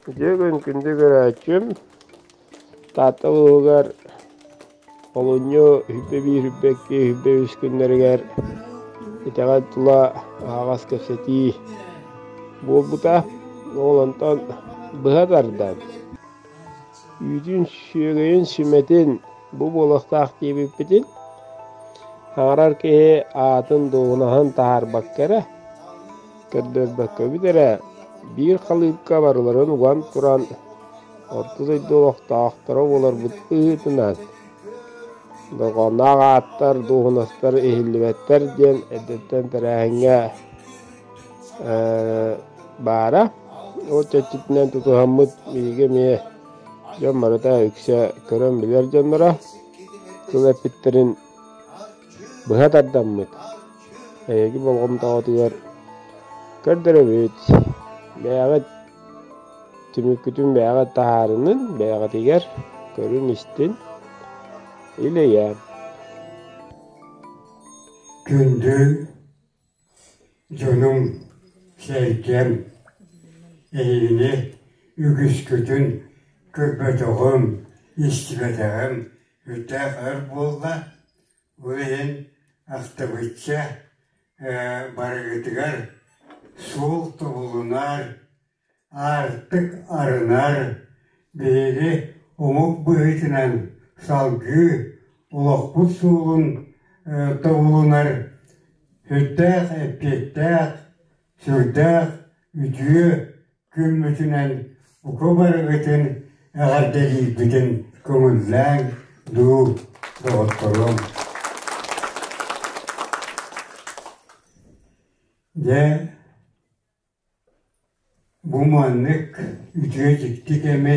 Үтүө күн күндү көрөөччүм! Таатта улууһугар олунньу 101, 102, 103 күннэригэр итэҕэл тула аһаҕас кэпсэтии буолбута. Ол онтон быһа тардан, үүтүн, сүөгэйин, сүмэтин бу буолуохтаах диэбиппитин, саҥарар киһи аатын, дуоһунаһын таһаарбакка эрэ, Көрдөрбөккөбүт эрэ, биир халыыпка барыларын уган туран, орто дойду олохтоохторо буоларбыт быһыытынан, дорҕоонноох ааттар, дуоһунастар иһиллибэттэр диэн эрдэттэн тэрээһиҥҥэ баара. Ол чэрчитинэн тутуһаммыт биһиги эмиэ дьон барыта үксэ көрөн билэр дьонноро тыл эппиттэрин быһа тардаммыт Эһиги болҕомтоҕутугар көрдөрөбүт, бэйэҕит түмүккүтүн бэйэҕит таһаарынын, бэйэҕитигэр көрүн-истин, илэйэ. Күндү дьонум, сэргэм, эһигини үгүскүтүн көрбөтөҕүм, истибэтэҕим үрдээх өр буолла. Ол иһин ахтыбычча барыгытыгар суол тобулунар, аартык арынар, биһиги омук быһыытынан салгыы олохпут суолун тобулунар сүрдээх эппиэттээх, сүрдээх үтүө күммүтүнэн уку барыгытын эҕэрдэлиирбитин көҥүллээҥ дуу, доҕотторуом. Дьэ, бу маннык үтүө дьикти кэми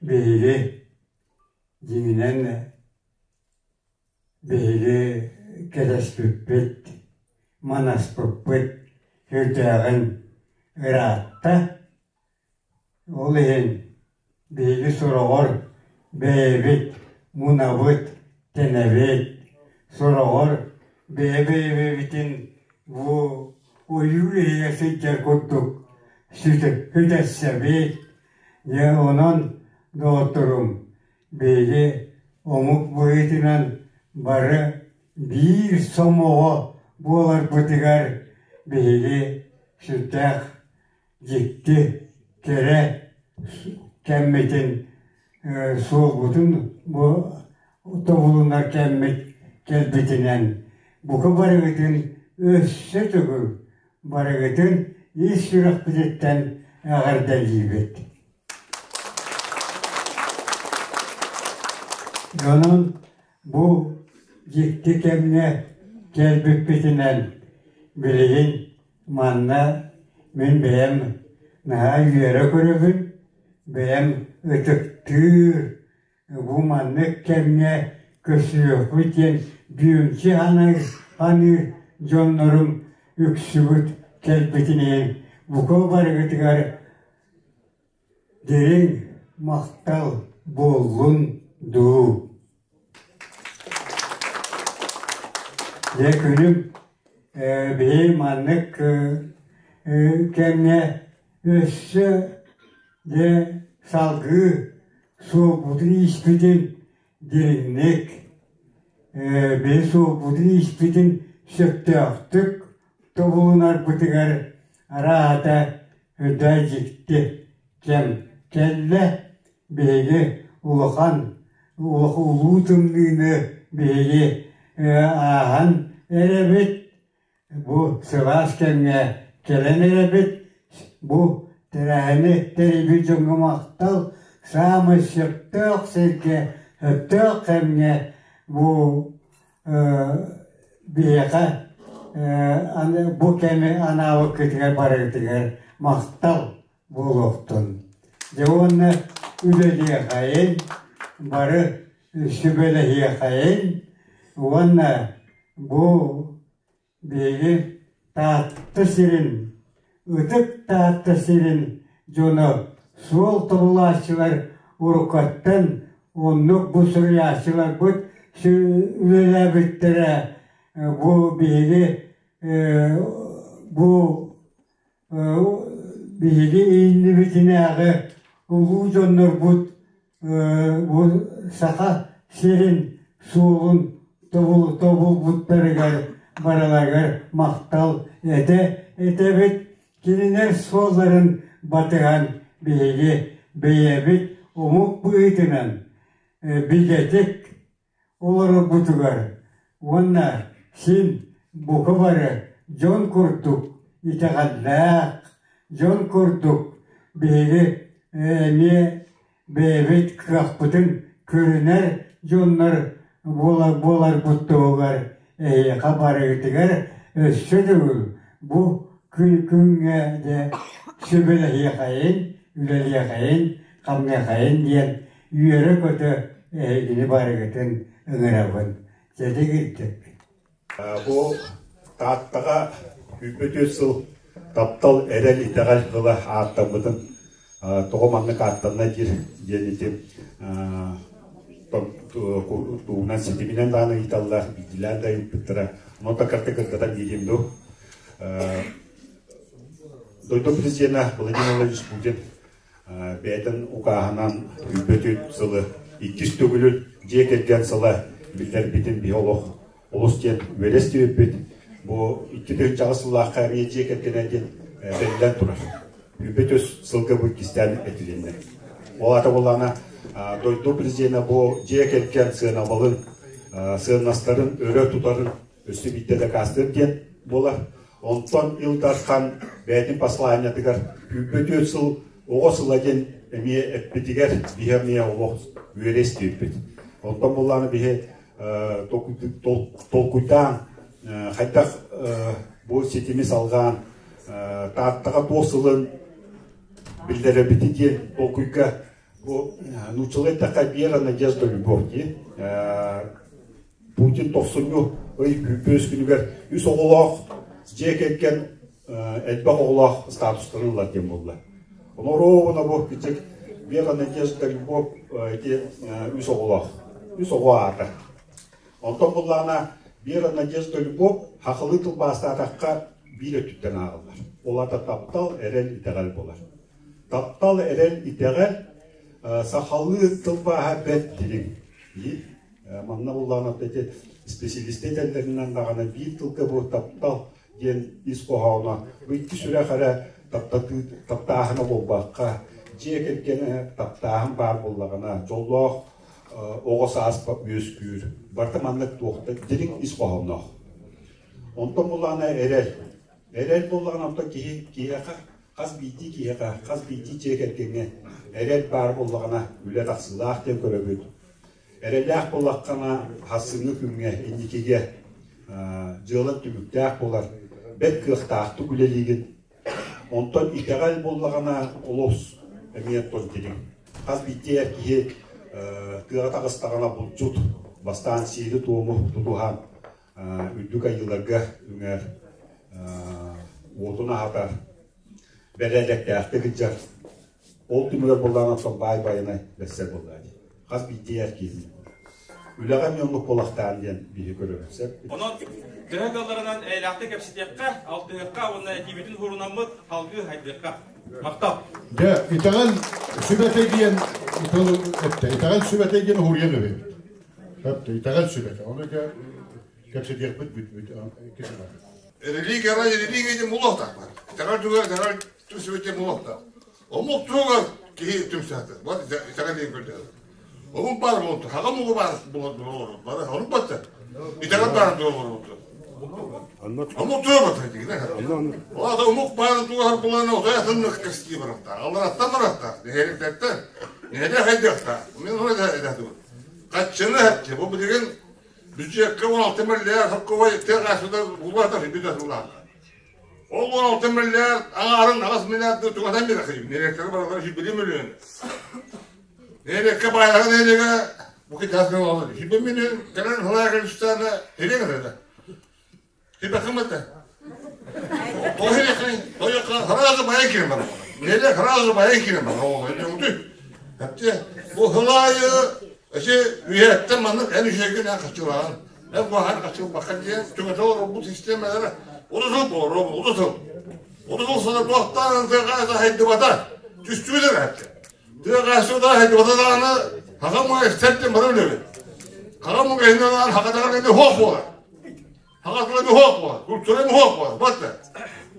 биһиги дьиҥинэн Биһиги кэтэспиппит, манаспыппыт сүрдээҕин ыраатта. Ол иһин биһиги сороҕор бэйэбит мунабыт, тэнэбит, сороҕор бэйэ-бэйэбитин бу ойуур иһигэр сылдьар курдук сүтэссэбит. Дьэ онон, доҕотторум, Биһиги омук быһыытынан бары биир сомоҕо буоларбытыгар биһиги сүрдээх дьикти, кэрэ кэммитин, суолбутун бу тобулунар кэммит кэлбитинэн бука барыгытын өссө төгүл барыгытын ис сүрэхпититтэн эҕэрдэлиибит. Онон бу дьикти кэмҥэ кэлбиппитинэн билигин манна мин бэйэм наһаа үөрэ көрөбүн, бэйэм ытыктыыр, бу маннык кэмҥэ көрсүөхпүт диэн бүөмчү саныыр дьоннорум үксүбүт кэлбитин иһин бука барыгытыгар Дириҥ махтал буоллун дуу. Дьэ күнүм биһи маннык кэмҥэ өссө дьэ салгыы суолбутун-ииспитин дириҥник биһи суолбутун-ииспитин сөптөөхтүк тобулунарбытыгар араата Үрдээ дьикти кэм кэллэ, биһиги улахан улуу тымныыны биһиги ааһан эрэбит, бу сылаас кэмҥэ кэлэн эрэбит, бу тэрээһини тэрийбит дьоҥҥо махтал, саамай сөптөөх сиргэ, сөптөөх кэмҥэ бу биһиэхэ аны бу кэми анаабыккытыгар барыгытыгар махтал буолуохтун. Дьэ уонна үлэлиэхэйин, бары сүбэлэһиэхэйин уонна бу Биһиги Таатта сирин, ытык Таатта сирин дьоно суол тобулааччылар уруккаттан оннук бу суруйааччыларбыт үлэлээбиттэрэ бу биһиги Бу биһиги иннибитинээҕи улуу дьоннорбут бу Саха сирин суолун тобулбуттарыгар барыларыгар махтал этэ этэбит. Кинилэр суолларын батыһан биһиги бэйэбит омук быһыытынан бигэтик олорорбутугар уонна син бука бары дьон курдук итэҕэллээх, дьон курдук биһиги эмиэ бэйэбит кыахпытын көрүнэр дьоннор буоларбыт туһугар эһиэхэ барыгытыгар өссө төгүл бу күҥҥэ дьэ сүбэлэһиэхэйин, үлэлиэхэйин, хамныахайын диэн үөрэ-көтө эһигини барыгытын ыҥырабын. Чэдигирдик. Бу Тааттаҕа 104 сыл таптал, эрэл, итэҕэл тыла ааттаммытын тоҕо маннык ааттанна диир диэн ити тугунан ситиминэн даҕаны ыйыталлар, биирдиилээн да ыйыппыттара. Ону такарта кырдатан диирим дуу. Дойду президенэ Владимир Владимирович Путин Бэйэтин укааһынан 104 сылы иккис төгүлүн дьиэ кэргэн сыла биллэрбитин биһи олох олус диэн үөрэ истибиппит. Бу 2008 сыллаахха эмиэ дьиэ кэргэнэ диэн биллэн турар. 104 сылга бу иккистээн этилиннэ. Ол аата буоллаҕына дойду президенэ бу дьиэ кэргэн сыанабылын, сыаннастарын өрө тутарын өссө биирдэ дакаастыыр диэн буолар. Онтон Ил Дархан бэйэтин посланиетыгар 24 сыл оҕо сыла диэн эмиэ эппитигэр биһи эмиэ олох үөрэ истибиппит. Онтон буллааны биһи толкуйдаан хайдах бу ситими салҕаан Тааттаҕа туох сылын биллэрэбити диэн толкуйга бу нууччалыы эттэххэ вера, надежда, любовь дии. Путин тохсунньу ый бүппүс күнүгэр үс оҕолоох дьиэ кэргэн элбэх оҕолоох статустарын ылар диэн буолла. Ону бу кичик Вера Надежда Любовь ити үс оҕолоох. Үс оҕо аата. Онтон буллаҕына Вера Надежда Любовь хахылыы тылбаастаатахха биир өттүттэн ааҕыллар. Ол аата таптал, эрэл, итэҕэл буолар. Таптал, эрэл, итэҕэл сахалыы тылбааһа бэрт дириҥ. Манна буллаҕына ити специалистэр этэллэринэн даҕаны биир тылга бу таптал диэн ис хоһооно бу икки сүрэх эрэ таптааһына буолбакка дьиэ кэргэнэ таптааһын баар буоллаҕына дьоллоох оҕо саас үөскүүр барыта маннык туохта дириҥ ис хоһоонноох. Онтон буллаҕына эрэл. Эрэл буоллаҕына онтон киһи киһиэхэ хас биирдии киһиэхэ хас биирдии дьиэ кэргэҥҥэ эрэл баар буоллаҕына үлэ тахсыылаах диэн көрөбүт. Эрэллээх буоллаххына, сарсыҥҥы күҥҥэ, инникигэ дьыалаҥ түмүктээх буолар, бэрт кыахтаахтык үлэлиигин. Онтон итэҕэл буоллаҕына, олус эмиэ тос дириҥ. Хас биирдии эр киһи тыаҕа таҕыстаҕына булчут, бастаан сиэри-туому тутуһан, үрдүк айыыларга үҥэр, уотун аһатар, бэрээдэктээхтик сылдьар. Ол түмүгэр буоллаҕына оттон баай байанай бэрсэр буоллаҕа дии. Хас биирдии эр киһини. Үлэҕэ эмиэ оннук буолахтаан диэн биһи көрөбүт сөп. Онон төһө кыалларынан эйэлээхтик кэпсэтиэххэ, алтыһыахха уонна этиибитин уһурунаммыт салгыы хайдыахха. Махтал! Дьэ, итэҕэл сүбэтэ диэн тыл эттэ. Итэҕэл сүбэтэ диэн уһуруйан эбит. Эптэ, итэҕэл сүбэтэ. Ону кэпсэтиэхпит бүт Религия религия диэн буолуохтаах. Итэҕэл туга итэҕэл сүбэтэ диэн буолуохтаах. Омук туһугар киһи түмсээтэ. Вот итэҕэл диэн көрдөһөр. Омук баар буолту, хаҕа омугу баар буолар, омук батта. Итэҕэл баар буолар. Омук туһа батта дигинэ. Ол омук баар туһар булан отоятыннык кэстии барахтаах. Алараттан барахтаах. Нэһиликтэртэн. Нэһилиэк хайдыахтаах. Мин оны да Хаччыны хаччы. Бу билигин бюджекка 16 миллиард сокковай тыа хаачыстыбата булбатар бюджет улаатар. Ол 16 миллиард аҥаарын 8 миллиарды тугатан биэрэ Нэһилиэктэргэ бараллар 101 миллион. Нэһилиэккэ баайаҕа нэһилиэгэ бу китаас олорор. 101 миллион кэлэн халаайа кэлистаана хирек этэ. Хибэхимэтэ. Сразу баян киирэн барар. Нэһилиэк сразу баян киирэн барар. Бу хылаайы эчи үһэттэн маннык эн үһэйгин эн хаччылаҕын. Эн куһаҕан хаччылбакка диэн түҥэтэ олорбут систиэмэлэрэ. 30 сыл буолар, 30 сыл. 30 сыл сана туохтаан тыаҕа хайдыбата. Түстүбүт эрэ. Тыаҕа суда хайдыбата даҕаны хаҕа муҥа истэртэн бары билэбит. Хаҕа муҥа иһинэн хаҕа даҕаны хоох буолар. Хаҕа тыла хоох буолар, культура хоох буолар. Батта.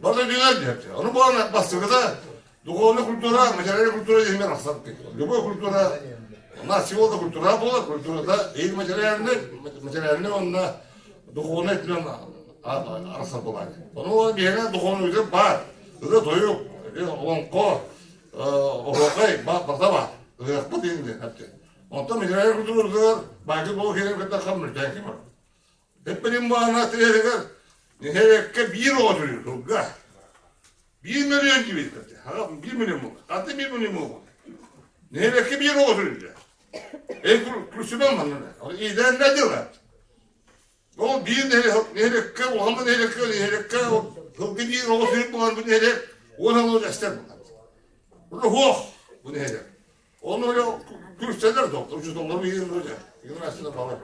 Бары дүйнер диэпти. Ону буолан бастыгыта духовная культура, материальная культура диэн арахсар. Любой культура у нас всего культура буолар, культурада и материальный, материальный онно духовный өттүнэн арахсар буолар. Ону биһиэхэ духовный баар. Ырыа тойук, олоҥхо, оһуохай барыта баар. Ыһыахпыт инде. Онтон материальный культуратыгар баайгыт буолу киирэн кытта хам мүлтээн бар. Эппитим баана тиэригэр нэһиэккэ биир оҕо төрүүр сылга. 1 миллион кибит. 1 миллион буолла. Ханта 1 миллион буолла. Нэһиэккэ биир оҕо төрүүр. Эй, күлсүмэн манна. Идээн дела. Ол биир нэһилиэккэ, улахан нэһилиэккэ, нэһилиэккэ сылгы биир оҕо төрүүр буолан бу нэһилиэк 10 оҕо эстэр буолар. Бу хуох бу нэһилиэк. Оны öyle күлсэлэр доктор, учууталлар биир öyle. Юнасына балар.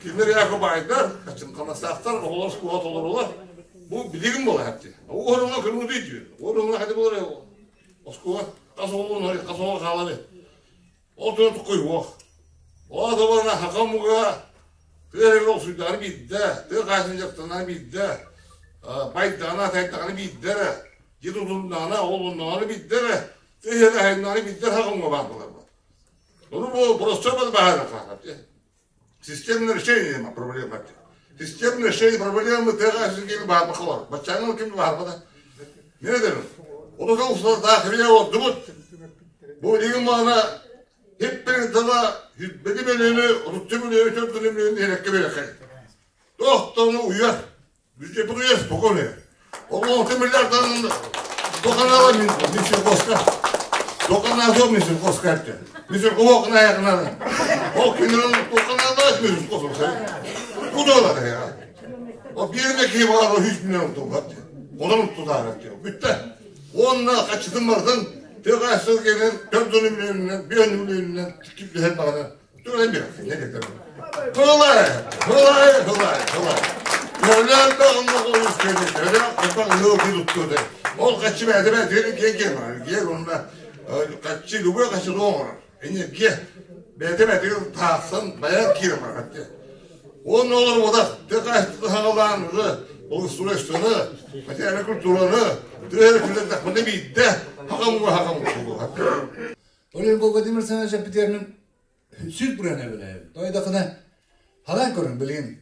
Кинилэр яко байдар, качын камасаахтар, оҕолор скула толорулар. Бу билигин буолар хатты. Оҕолор көрүҥү дейді. Оҕолор хати болар. Оскула қас оҕолор қас оҕо хаалар. Ол түн куйуох. О да хакамуга тыа ол суйдары бидде, тыа кайсын жактана бидде. Байдана тайтаганы бидде. Жит узундана ол оннаны бидде. Тыа хайнары бидде хакамуга бар болар. Onu bu простой был бахара Системное решение проблемы. Системное решение проблемы тыа кайсын ким бар бакалар. Бачаңыл ким бар бада. Не дедим? Onu da usta dahiliye oldu. Бу деген мана хеппен тала беди мөлөнү, отутчу мөлөнү, төрт мөлөнү эрекке берекай. Тохтону уяр. Бюджет уяр, спокойно. Ол 6 миллиардан тоқанала Минсельхозка. Тоқанала Минсельхозка әпті. Минсельхоз аяғына. Ол күнін тоқанала Минсельхоз. Куда ya? O birine ki var o 100 milyon tuttu. Odan tuttu da Bitti. Onunla kaçtım vardan Тыга келен төрт миллионнан, 1 миллионнан тикип бер бана. Тура бир. Не дедим. Kolay, kolay, kolay, kolay. Devlet de onunla konuşuyor. Devlet kapak ne oldu tuttu de. Ол качы бәді бәді кен кен бар. Ге онда качы любой качы доңор. Эне ге бәді бәді тағсын баян кире бар. Он olur ода. Тыга хагалан уже ол сурашты, материальный культураны, тыга күлдә бу битте. Хагам хагам. Ол бу Владимир Семенович Петернин сүз бурана биле. Тойдакына халан көрүн билген.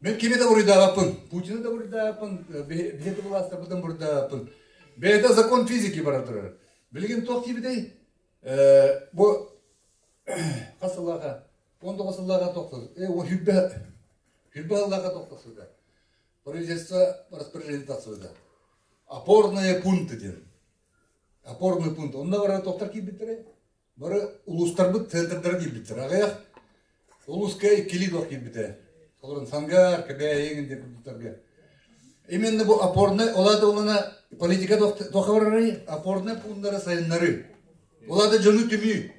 Мен кими да буруйдааппын, Путини да буруйдааппын, билети буласта бутын буруйдааппын. Бэйэтэ закон физики бара турар. Билген туох тиибитэй? Бу хасыллаға, 19 сыллаға тоқтады. О хүббе, хүббе аллаға тоқтасыда. Правительство распоряжение тахсыбыта. Опорные пункты диэн. Опорный пункт. Онно бары тохтар киирбиттэрэ. Бары улуустарбыт центрдары киирбиттэр. Аҕыйах улууска иккилии туох киирбитэ. Олорун Сангар, Кэбээйи деп курдуктарга. Именно бу опорный, оларды олана политика тоха барары, опорный пункттары сайыннары. Оларды дьону түмүү.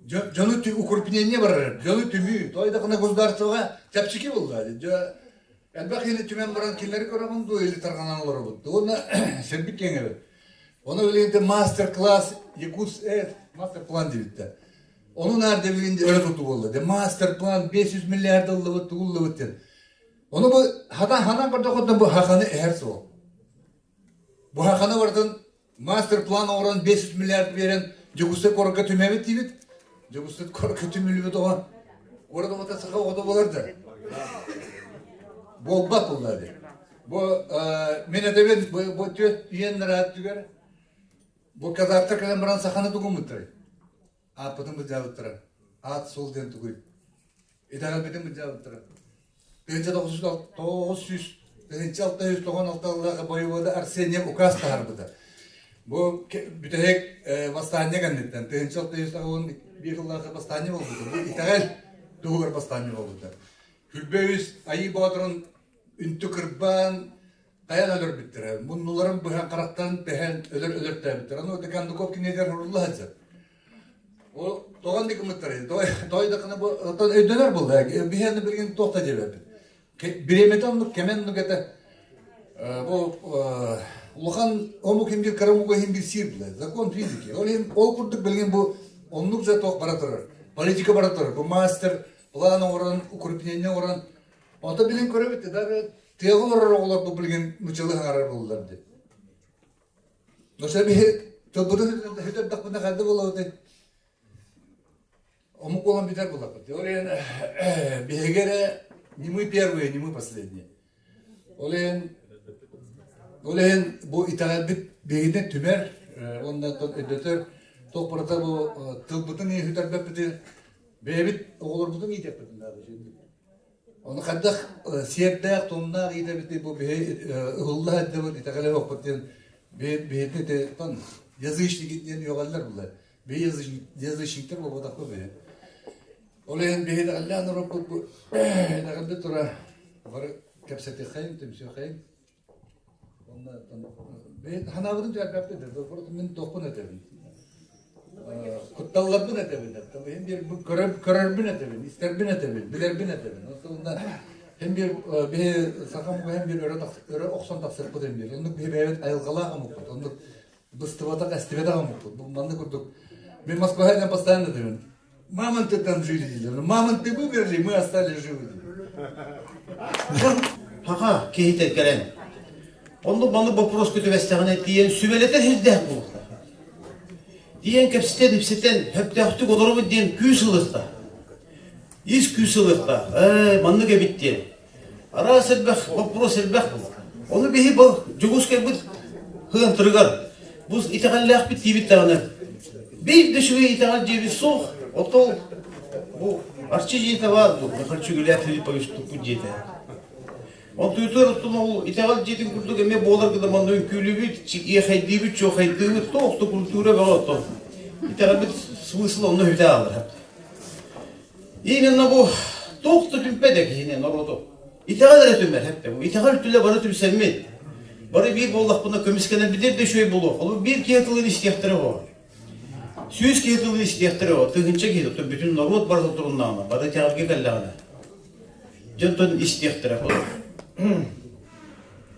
Дьону укрупнение барар, дьону түмүү. Тойдакына государствога чэпчэки буолла. Элбэх киһини түмэн баран кинилэри көрөҕүн дуу или тарҕанан олоробут. Оны сирбит киэҥ. Оны билигин мастер-класс Якутс мастер-план диэбиттэр. Ону наар билигин өрө тутуу буолла. Де мастер-план 500 миллиард ыллыбыт, тугуллубут диэн. Ону бу хата ханан көрдөхөттөн бу хаханы эһэр суох. Бу хаханы бардын мастер-план оҥорон 500 миллиард берен Дьокуускай куоракка түмэбит диибит. Дьокуускай куоракка түмүллүбүт оҕо. Куорат оҕото саха оҕото буолар да. Буолбат буолла ди. Бу мен этэбин бу түөт үйэн түгэр. Бу казахтар кэлэн баран саханы тугуммуттар. Ааппытын былдьаабыттара. Аат суол диэн тугуй. Итэҕэлбитин былдьаабыттара. 1900 1696 воевода Арсеньев указ таһаарбыта. Бу бүтэһик восстание кэнниттэн 1691 сыллаахы восстание буолбута. Бу итэҕэл туһугар восстание буолбута. Хүлбөйүс Айыы Боотурун үнтү кырбаан таян өлөрбүттэрэ. Муннуларын быһан харахтан тэһэн өлөр өлөртөөбүттэр. Аны Кондуков кинилэр хурулла сылдьар. Ол тоҕон дикимыттар. Той дакына бу өйдөнөр булла. Биһиэни билген туохта диэбэппит. Бириэмэтэ оннук кэмэ оннук этэ. Бу улахан омук иһин биир кыра омук иһин биир сиир билэр. Закон физики. Ол иһин ол курдук билигин бу оннук же туох бара турар. Политика бара турар. Бу мастер план оҥорон, укрепление оҥорон. Онто билин көрөбүт даже тыаҕа олорор оҕолор бу билигин нучалы хаҥарар буоллар диэн. Ошо биһи тылбытын сүтэрдэхпинэ хайда буолабытый? Омук буолан бүтэр буоллахпыт. Ол иһин биһиги эрэ не мы первые, не мы последние. Ол иһин ол иһин бу итэҕэлбит биһигини түмэр уонна өйдөтөр туох барыта бу тылбытын сүтэрбэппитин бэйэбит оҕолорбутун иитиэхпитин наада. Ону хайдах сиэрдээх, туомнаах иитэбитий бу биһи ыһылла сылдьабыт итэҕэлэ суохпут диэн биһитини ити язычники диэн үөҕэллэр булар. Биһи язычниктар буолбатахпыт биһи. Ол иһин биһи итэҕэллээн олорбут бу итэҕэлбит тура бары кэпсэтиэххэйин, түмсүөххэйин. Онно ханаабытын түһэрбэппит мин туохпун этэбин. Кутталларбын этэбин. Иһин биир көрөрбүн этэбин, истэрбин этэбин, билэрбин этэбин. Онно һин биир биһи саха омуга һин биир өрө охсон тахсыахпыт һин биир. Оннук биһи бэйэбит айылҕалаах омукпут. Оннук быстыбатах, эстибэтэх омукпут. Бу маннык курдук. Мин Москваҕа постоянно этэбин. Мамонты там жили, мамонты вымерли, мы остались живы. Хаха киһитэ кэлэн. Оннук маннык боппуруоска түбэстэҕинэ тиийэн сүбэлэтэр сирдээх буолуохтаах. Тиийэн кэпсэтэн, ипсэтэн, сөптөөхтүк олоробут диэн күүс ылыахтаах. Ис күүс ылыахтаах. Ээ, маннык эбит диэн. Араас элбэх боппуруос элбэх Ону биһи бу Дьокуускайбыт хыантырыгар бу итэҕэллээхпит диибит даҕаны биир да үчүгэй итэҕэл диэбит суох. Отол бу Арчы дьиэтэ баар бу Михаил Чүгүлээх Филиппович туппут дьиэтэ. Онтуйтугар оттон ол итэҕэл дьиэтин курдук эмиэ буолар гына манна үҥкүүлүүбүт, иэхэйдиибит, чуохайдыыбыт, туох да культура бөҕө оттон. Итэҕэлбит смысла онно бүтэ аалар. Именно бу туох да түмпэт киһини норуоту. Итэҕэл эрэ түмэр хэптэ. Бу итэҕэл түлэ бары түмсэммит. Бары биир буоллахпына көмүскэнэрбитир да үчүгэй буолуох. Ол биир киһи тылын истиэхтэрэ буолар. Сүүс киһи тылын истиэхтэрэ буолар. Тыһыынча киһи, бүтүн норуот барыта туруннаҕына, бары итэҕэлгэ кэллэҕинэ. Дьонтон истиэхтэрэ буолар.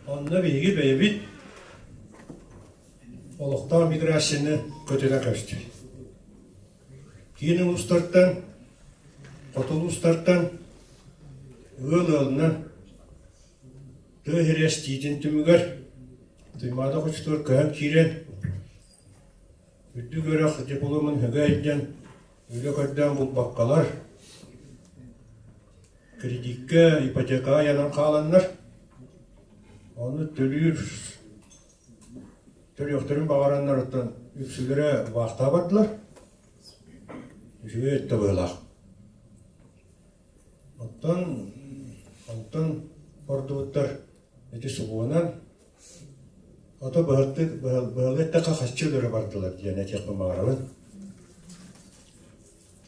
Онно биһиги бэйэбит олохтоох миграцияны көтүтэн кэбистибит. Киин улуустартан, хоту улуустартан ыал ыалынан тыа сирэ эстиитин түмүгэр Туймаада хочотугар көһөн киирэн, үрдүк үөрэх дипломун өҥө илдьэн үлэ көрдөөн булбаккалар, кредиккэ, ипотекаҕа ыйанан хааланнар, ону төлүүр Төрүөхтэрин баҕараннарыттан үксүлэрэ убаахтаабатылар. Үчүгэй өттө быһыылаах. Оттон онтон ордубуттар ити субуонан ото быһалтык быһалыы эттэххэ хаччы өлөрө бардылар диэн этиэхпин баҕарабын.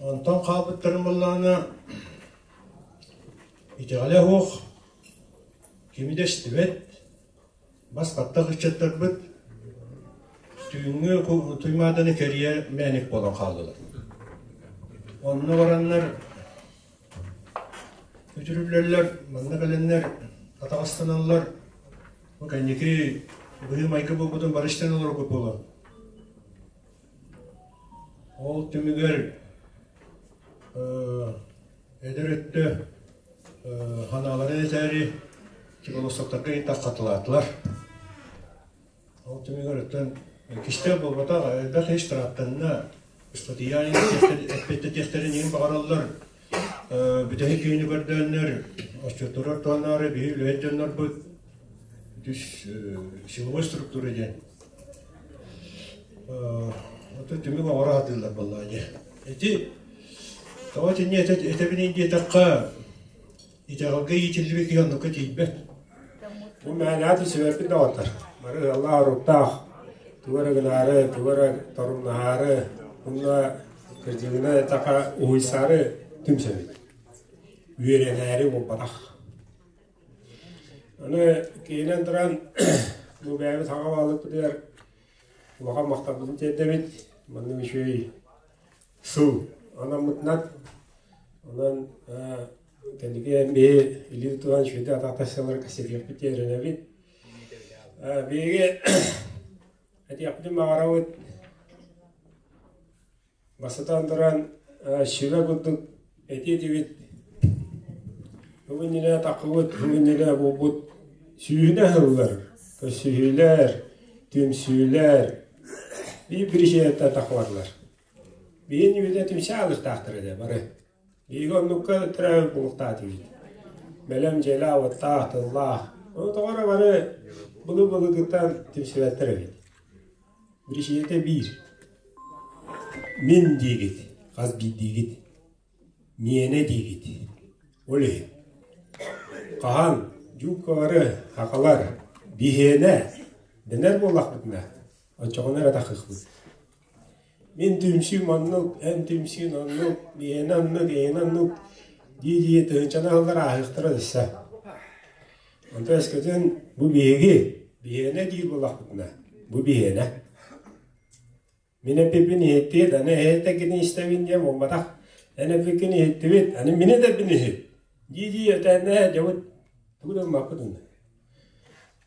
Онтон хаалбыттарын буоллаҕына итэҕэлэ суох, кими да истибэт, Бас баттах ыччаттарбыт түүҥҥү Туймааданы кэрийэ мэник буолан хааллылар. Онно бараннар үтүрүллэллэр, манна кэлэннэр атаҕастаналлар. Бу кэнники быһыы-майгы буолбутун бары истэн олорбут буолан. Ол түмүгэр эдэр өттө ханааларын этээри философтарга ыйытаххатылаатылар. Ол түмүгэр өттөн кистэл буолбатах, элбэх ис тараптанна, ыстатыйа эппиэттэтиэхтэрин иһин баҕараллар. Бүтэһик киһини көрдөөннөр, отчуотторор туһанаары биһи үлэһит дьоннорбут силовой структура диэн. Ото түмүк оҥоро сатыыллар буоллаҕа дии. Ити тоҕо итинни этэбиний диэтэххэ, итэҕэлгэ иитиллибит киһи оннукка тиийбэт. Бу мээнэҕэ түсүбэппит доҕоттор. Бары ыаллаах-оруктаах, тугу эрэ гынаары, тугу эрэ торумнаһаары, уонна кырдьыгынан эттэххэ уһуйсаары түмсэбит. Үөрэнээри буолбатах. Аны киинэн туран бу бэйэбит хаҥа баалыкпытыгар улахан махталбытын тиэрдэбит. Маннык үчүгэй сыл анаммытынан. Онон кэнники биһи илии тутуһан үчүгэйдик атаахтасыалары кэпсэтиэхпит диэн эрэнэбит. Биһиги этиэхпитин баҕарабыт Бастатан туран, сүбэ курдук этиэ этибит, бу иннинэ таххыбыт, бу иннинэ буолбут сүүһүнэ сыллар, көрсүһүүлэр, түмсүүлэр биир биричиинэттэн таххыбатылар. Биһиги иннибитинэ түмсэ аалыахтаахтар этэ бары. Биһиги оннукка төрөөбүт буолуохтаах этибит. Бэлэм дьиэлээх-уоттаах, тыллаах. Ону тоҕо эрэ бары былыр-былыргыттан түмсүбэттэр эбит. Биричиинэтэ биир: мин диигит, хас биирдиигит, миэнэ диигит. Ол иһин хаһан дьууккалары, хахалар биһиэнэ дэнэр буоллахпытына, оччоҕуна эрэ таххыахпыт. Мин түмсүүм оннук, эн түмсүүн оннук, миэнэ оннук, эйиэнэ оннук дии-дии тыһыынчаны аһыллар ааһыахтара өссө. Онтон өскөтүн бу биһиги биһиэнэ диир буоллахпытына, бу биһиэнэ. Мин эппиппин иһиттиит, аны эһи этэргитин истэбин диэн буолбатах. Эн эппиккин иһиттибит, аны мин этэрбин иһит. Дии-дии өтөөннө дьабыт тугу да гыммаппыт онно.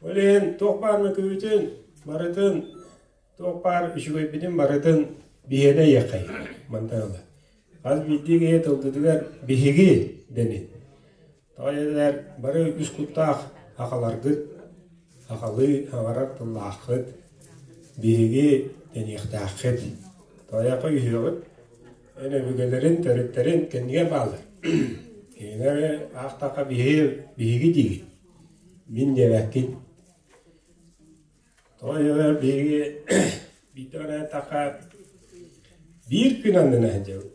Ол иһин туох баар мөкүбүтүн барытын туох баар үчүгэйбитин барытын биһиэнэ иэххэй мантан ыла. Хас биирдии киһи тылгытыгар биһиги дэнин. Тоҕо диэтэр бары үс куттаах сахаларгыт, сахалыы саҥарар тыллааххыт, биһиги дэниэхтээххит. Тоойоко үһүөҕүт, эн өбүгэлэрин, төрүттэрин кэннигэр бааллар. Кинилэри аахтахха биһиги, биһиги диигит, мин диэбэккин. Тоҕо диэтэр биһиги биирдэ бараатахха биир күн аннынан сылдьабыт,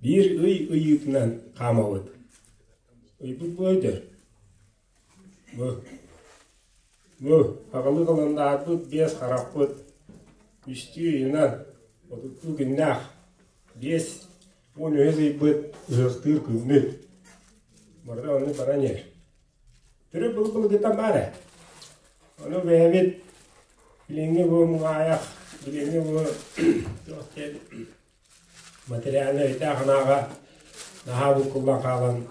биир ый ыйыытынан хаамабыт. Ыйбыт бу өйдөр. Бу бу аҕалыы халандаарбыт биэс харахпыт үстүү ыйынан отуттуу күннээх 53 ыйбыт ыһыахтыыр күммүт. Барыта оннук баран иһэр. Төрүт былыр-былыргыттан баар ээ. Ону бэйэбит билиҥҥи бу муҥаайах, билиҥҥи бу туох диэн материальнай өйдөөх-санааҕа наһаа буккуллан хаалан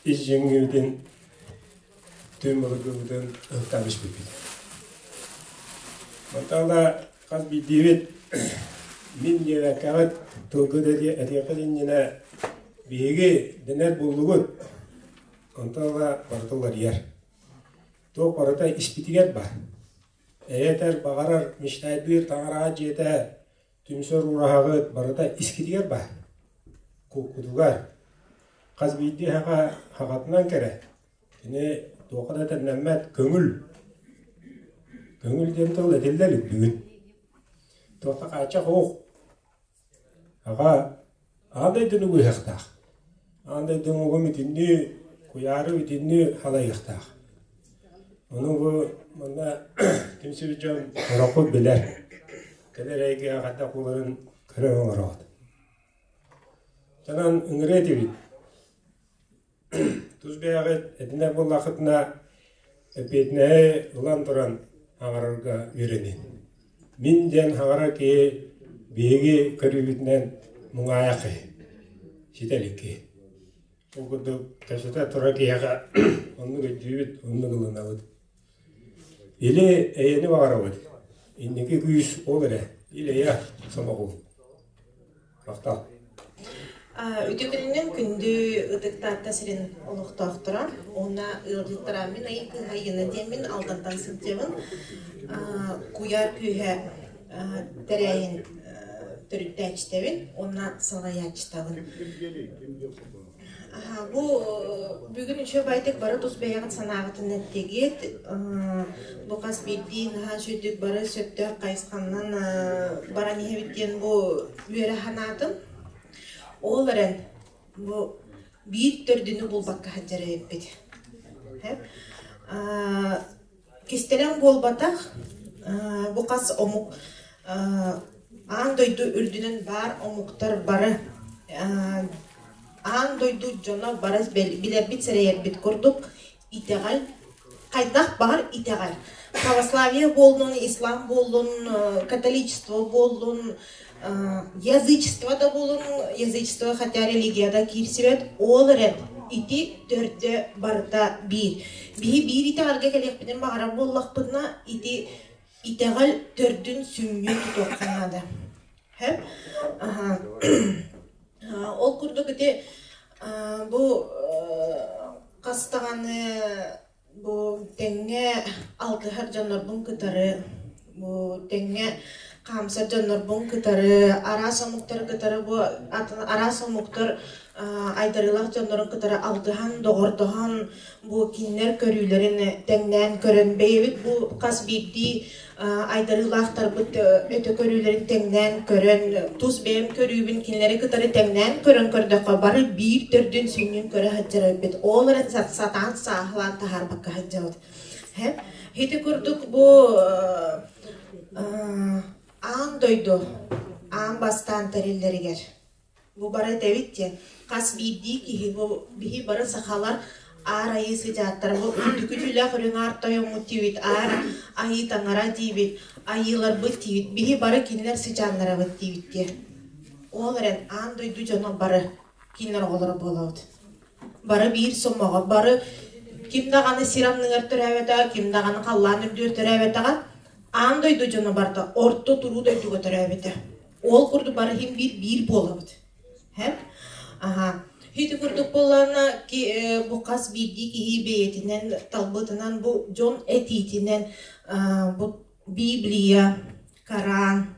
ис дьиҥҥибитин, түн былыргыбытын ыһыктан испиппит. Онтон да хас биирдиибит мин диэбэккэҕит тылгыт этиэххит иннинэ биһиги дэнэр буллугут Онтон ыла барыта уларыйар. Туох барыта испитигэр баар. Эйэтэр, баҕарар, мечтайдыыр таҥараҕа дьиэтэ, түмсэр ураһаҕыт барыта искитигэр баар. Куккутугар. Хас биирдии саха сахатынан кэрэ. Кини туохха да тэҥнэммэт көҥүл. Көҥүл диэн тыл этиллэ илик бүгүн. Туохха хааччах суох. Аҕа аан дойдуну быыһыахтаах, аан дойду омугун бүтүннүү, куйаары бүтүннүү халайыахтаах. Ону бу манна түмсүбүт дьон сорохпут билэр. Кэлэр эйгэҕэ хайдах буоларын көрө оҥороҕут. Онон ыҥырыа этибит. Тус бэйэҕит этинэр буоллаххытына, эппиэтинэһи ылан туран аҥарарга үөрэниҥ. Мин диэн аҥарар киһи биһиги көрүүбүтүнэн муҥаайах киһи, ситэ илик киһи. Ол курдук кэпсэтэ турар киһиэхэ оннук өйдүүбүт, оннук ылынабыт. Или эйэни баҕарабыт, инники күүс ол эрэ, ил-эйэ сомоҕу. Махтал. Үтүө күнүнэн күндү ытык Таатта сирин олохтоохторо уонна ыалдьыттара мин Айыы кыыһа Айыына диэммин Алдантан сылдьабын. Куйаар күүһэ тэрээһин төрүттээччитэбин уонна салайааччытабын. Бу бүгүн үчүгэй байтык бары тус бэйэҕит санааҕытын эттигит. Бу хас биирдии наһаа үчүгэйдик бары сөптөөх хайысханнан баран иһэбит диэн бу үөрэ санаатым. Ол эрэн бу биир төрдүнү булбакка сылдьар эбиппит. Кистэлэҥ буолбатах, бу хас омук аан дойду үрдүнэн баар омуктар бары аан дойду дьоно бары билэрбит сэрэйэрбит курдук итэҕэл хайдах баҕар итэҕэл православие буоллун ислам буоллун католичество буоллун язычество да буоллун язычество хотя религияда киирсибэт ол эрэн. Ити төрдө барыта биир. Биһи биир итэҕэлгэ кэлиэхпитин баҕарар буоллахпытына, ити итэҕэл төрдүн сүнньүн тутуохха наада. Сөп? Ол курдук ити бу хас даҕаны бу тэҥҥэ алтыһар дьоннорбун кытары бу тэҥҥэ хаамсар дьоннорбун кытары араас омуктары кытары бу араас омуктар айдарыылаах дьоннорун кытары алтыһан доҕордоһон бу кинилэр көрүүлэрин тэҥнээн көрөн бэйэбит бу хас биирдии айдарыылаахтарбыт өтө көрүүлэрин тэҥнээн көрөн, тус бэйэм көрүүбүн кинилэри кытары тэҥнээн көрөн көрдөххө, бары биир төрдүн сүнньүн көрө сылдьар эбиппит. Ол эрэ сатаан сааһылаан таһаарбакка сылдьабыт. Ити курдук бу аан дойду аан бастаан тэриллэригэр Бу бары этэбит диэн, хас биирдии киһи бу биһи бары сахалар аар айыы сыдьааттара бу үрдүкү түүлээх үрүҥ аар тойоммут диибит, аар айыы таҥара диибит, айыыларбыт диибит, биһи бары кинилэр сыдьааннарабыт диибит диэн. Ол эрэн аан дойду дьоно бары кинилэр оҕолоро буолабыт. Бары биир сомоҕо, бары ким даҕаны сир анныгар төрөөбөтөҕө, ким даҕаны халлаан үрдүгэр төрөөбөтөҕө, аан дойду дьоно барыта орто туруу дойдуга төрөөбүтэ. Ол курдук бары иһин биир биир буолабыт. Һэм? Аха. Ити курдук буоллаҕына, бу хас биирдии киһи бэйэтинэн талбытынан бу дьон этиитинэн бу Библия, Коран,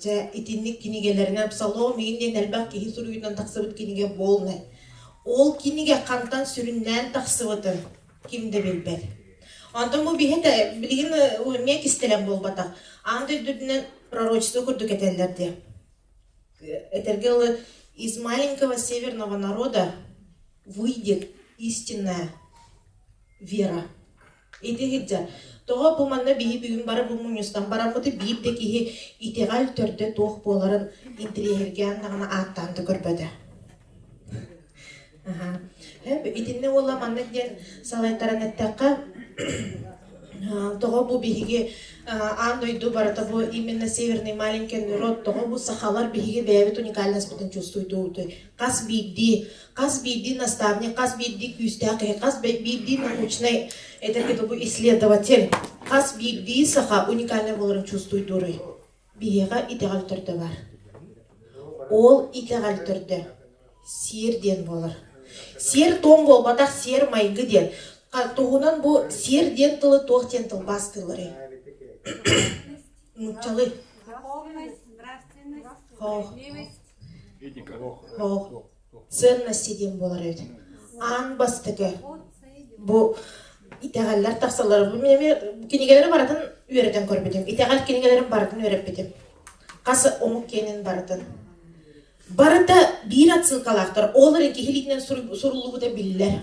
дьэ итинник кинигэлэринэн Псалом иин диэн элбэх киһи суруйуутунан тахсыбыт кинигэ буолнай. Ол кинигэ хантан сүрүннээн тахсыбытын ким да билбэт. Онтон бу биһи билигин эмиэ кистэлэҥ буолбатах. Аан дойду үрдүнэн пророчество курдук этэллэр диye. Этэргэ дылы, из маленького северного народа выйдет истинная вера. Ити сылдьар. Тоҕо бу манна биһи бүгүн бары бу мунньустан бараммыты биир да киһи итэҕэл төрдө туох буоларын интэриэһиргээн даҕаны ааттаан да көрбөтө. Итиннэ уола маннык диэн салайтаран эттэххэ, тоҕо бу биһиги аан дойду барыта бу именно северный маленький народ, тоҕо бу сахалар биһиги бэйэбит уникальностьпытын чувствуйдуубутуй? Хас биирдии, хас биирдии наставник, хас биирдии күүстээх киһи, хас биирдии научнай этэргэ бу исследователь, хас биирдии саха уникальный буоларын чувствуйдууруй? Биһиэхэ итэҕэл төрдө баар. Ол итэҕэл төрдө сиэр диэн буолар. Сиэр-туом буолбатах, сиэр-майгы диэн. Туһунан бу сиэр диэн тылы туох диэн тылбаастыылларый? Нууччалыы. Хоох. Ценности диэн буолар эбит. Аан бастакы бу итэҕэллэр тахсаллар. Бу мин эмиэ кинигэлэри барытын үөрэтэн көрбүтүм. Итэҕэл кинигэлэрин барытын үөрэппитим. Хас омук киэнин барытын. Барыта биир отсылкалаахтар. Ол эрэ киһи илиитинэн суруллубута биллэр.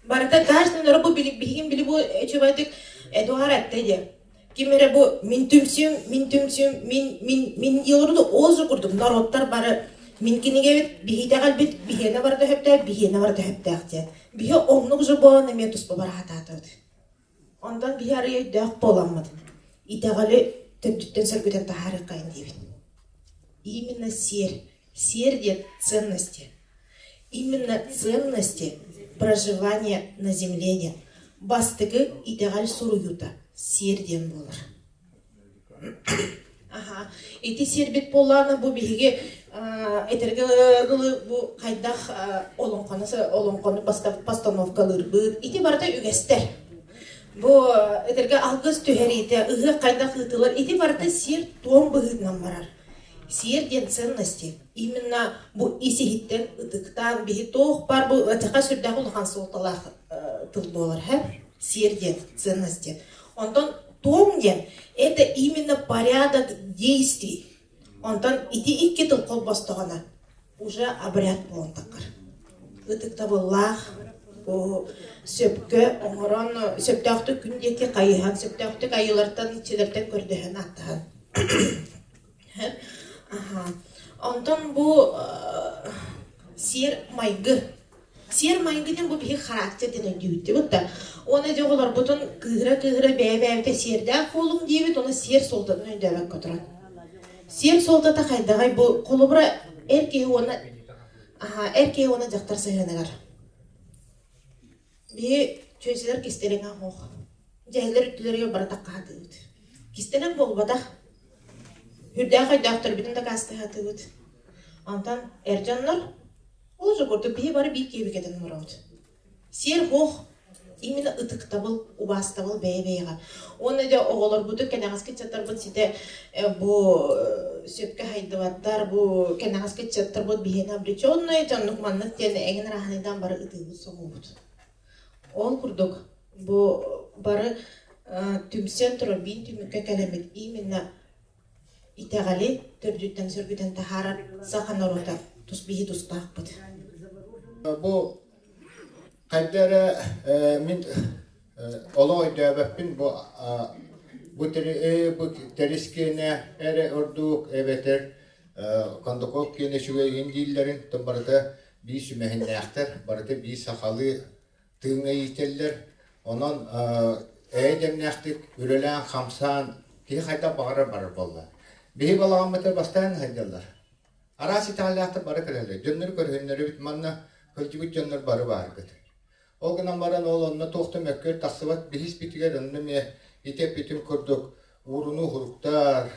Барыта каждый народ бу биһигин били бу үчүгэйдик Эдуард этте диye. Ким эрэ бу мин түмсүүм, мин түмсүүм, мин, мин, мин дии олорду ол же курдук народтар бары мин кинигэбит, биһи итэҕэлбит, биһиэнэ барыта сөптөөх, биһиэнэ барыта сөптөөх диэн. Биһи оннук же буолан эмиэ туспа бараатаатыбыт. Онтон биһи арый өйдөөх буоламмыт. Итэҕэли төрдүттэн сөргүтэн таһаарыаххайын диибит. Именно сиэр. Сиэр диэн ценности. Именно ценности проживания на земле диэн бастакы итэҕэл суруйуута сиэр диэн буолар. Аха. Ити сиэрбит буоллаҕына бу биһиги этэргэ дылы бу хайдах олоҥхону олоҥхону постановкалыырбыт ити барыта үгэстэр. Бу этэргэ алгыс түһэриитэ, ыһыах хайдах ыытылар ити барыта сиэр-туом быһыытынан барар. Сиэр диэн ценности. Именно бу ис-иһиттэн ытыктаан биһи туох бар бу ытыха сүрдээх улахан суолталаах тыл буолар һэ сиэр диэн ценности. Онтон туом диэн это именно порядок действий. Онтон ити икки тыл холбостоҕуна уже обряд буолан таххар. Ытыктабыллаах сөпкө оҥорон сөптөөхтүк күн диэки хайыһан сөптөөхтүк айыылартан иччилэртэн көрдөһөн ааттаһан Онтон бу сиэр-майгы. Сиэр-майгы диэн бу биһиги характер диэн өйдүүбүт да. Уонна дьэ оҕолорбутун кыыһыра-кыыһыра бэйэ-бэйэбитэ сиэрдээх буолуҥ диэбит, уонна сиэр суолтатын өйдөөбөккө туран. Сиэр суолтата хайдаҕай бу холобура эр киһи уонна эр киһи уонна дьахтар сыһыаныгар. Биһи чүөчэлэр кистэлэҥэ оһох. Дьэһэлэр үрдүлэригэр бары таккаһатыыбыт. Кистэлэҥ буолбатах. Үрдээх өйдөөхтөрбүтүн дакаастаһатыыбыт. Онтон эр дьоннор ол же курдук биһи бары биир киһи кэтэн олоробут. Сиэр-хуох именно ытыктабыл, убаастабыл бэйэ-бэйэҕэ. Уонна дьэ оҕолорбутун кэнэҕэски ыччаттарбыт ситэ бу сөпкө хайдыбаттар, бу кэнэҕэски ыччаттарбыт биһиэнэ обреченный, дьоннук маннык диэн эҥин арааһынайдаан бары ытыыбыт-соҕуубут. Ол курдук бу бары түмсэн турар биин түмүккэ кэлэммит именно итэҕэли төрдүттэн сөргүтэн таһаарар саха норуота тус биһи тустаахпыт. Бу хайда эрэ мин олох өйдөөбөппүн бу бу бу тэрис киэнэ эрэ ордук эбэтэр Кондаков киэнэ үчүгэйин дииллэрин тон барыта биир сүмэһиннээхтэр, барыта биир сахалыы тыыҥҥа иитэллэр. Онон эйэ дэмнээхтик үлэлээн-хамсаан киһи хайдах баҕарар барар буолла. Биһи балаҕаммытыгар бастаан сылдьаллар. Араас итэҕэллээхтэр бары кэлэллэр. Дьоннору көрүһүннэрибит манна кырдьыбыт дьоннор бары бааргыт. Ол гынан баран ол онно туох да мөккүөр тахсыбат биһиспитигэр онно эмиэ ити эппитим курдук уурунуу хуруктар,